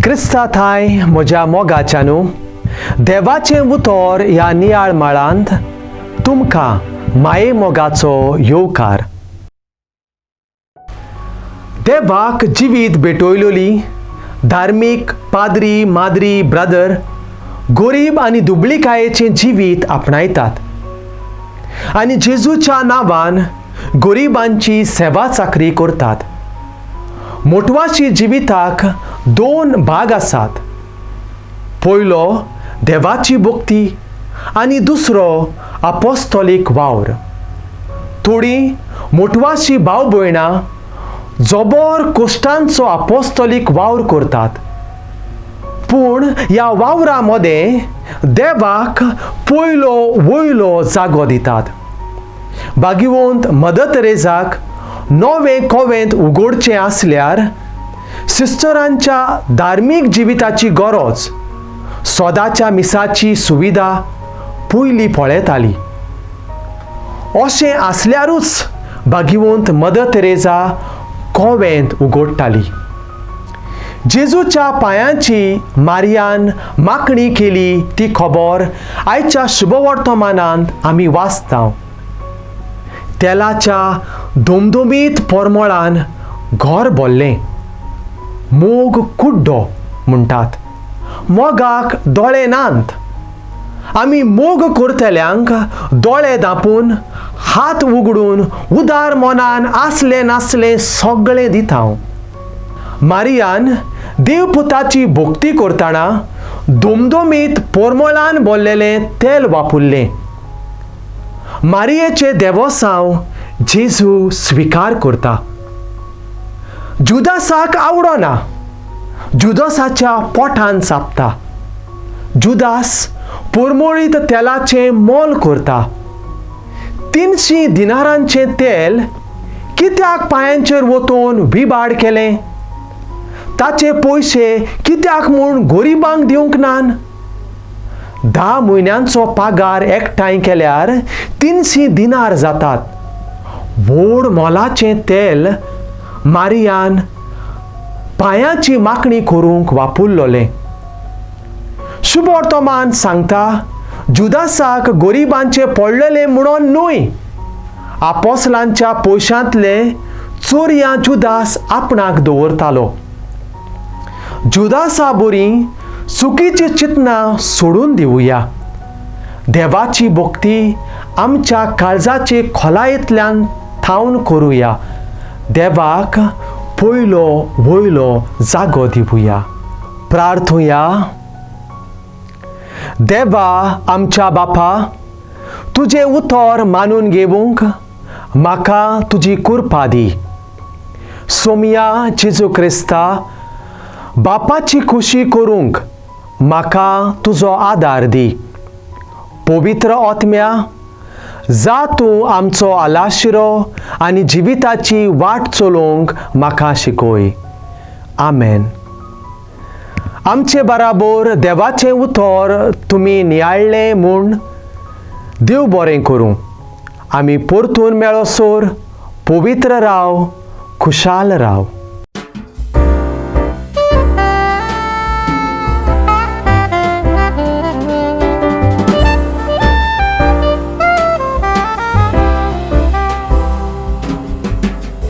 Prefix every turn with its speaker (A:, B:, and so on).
A: क्रिस्ता थांय म्हज्या मोगाच्यानू, देवाचें उतर ह्या नियाळ माळांत तुमकां माये मोगाचो येवकार. देवाक जिवीत भेटयलोली धार्मीक पाद्री, माद्री, ब्रदर गोरीब आनी दुबळीकायेचें जिवीत आपणायतात आनी जेजूच्या नांवान गरिबांची सेवा चाकरी करतात. मोटवाशी जिविताक दोन भाग आसात. पयलो देवाची भक्ती आनी दुसरो आपोस्तोलीक वावर. थोडीं मोटवाशी भाव भयणां जबर कोश्टांचो आपोस्तोलीक वावर करतात, पूण ह्या वावरा मदें देवाक पयलो वयलो जागो दितात. भाग्यवंत मदर तेरेजाक नवें कोवेंत उगडचें आसल्यार सिस्टरांच्या धार्मीक जिविताची गरज, सदाच्या मिसाची सुविधा पयली पळयताली. अशें आसल्यारूच भाग्यवंत मदर तेरेजा कोवेंत उगडटाली. जेजूच्या पांयांची मारियान मागणी केली ती खबर आयच्या शुभवर्तमानांत आमी वाचता. तेलाच्या दुमदुमीत परमळान घर भरलें. मोग कुड्डो म्हणटात. मोगाक दोळे नात. आमी मोग करतल्यांक दोळे धांपून, हात उगडून, उदार मनान आसलें नासलें सगळें दिता. मारियान देवपुताची भक्ती करतना दुमदुमीत परमळान भरलेलें तेल वापरलें. मारियेचें देवोसांव जेजू स्विकार करता. जुदासाक आवडना. जुदासाच्या पोटान चाबता. जुदास परमळीत तेलाचें मोल करता. 300 दिनारांचें तेल कित्याक पांयांचेर वतून विबाड केलें? ताचे पयशे कित्याक म्हूण गरिबांक दिवंक नान? 10 म्हयन्यांचो पगार एकठांय केल्यार 300 दिनार जातात. व्हड मोलाचें तेल मारियान पांयाची मागणी करूंक वापरलोलें. शुभवर्तमान सांगता, जुदासाक गरिबांचें पडलेलें म्हणून न्हय, आपोसलांच्या पयशांतले चोरयां जुदास आपणाक दवरतालो. जुदासा बरी चुकीची चिंतनां सोडून दिवया. देवाची भक्ती आमच्या काळजाचे खोलायेंतल्यान थावन करुया. देवाक पयलो वयलो जागो दिवया. प्रार्थुया. देवा आमच्या बापा, तुजें उतर मानून घेवंक म्हाका तुजी कृपा दी. सोमया जेजू क्रिस्ता, बापाची खुशी करूंक म्हाका तुजो आदार दी. पवित्र आत्म्या, जा तूं आमचो आलाशिरो आनी जिविताची वाट चलोवंक म्हाका शिकय. आमेन. आमचे बराबर देवाचें उतर तुमी नियाळ्ळें म्हूण देव बरें करूं. आमी परतून मेळोसर पवित्र राव, खुशाल राव.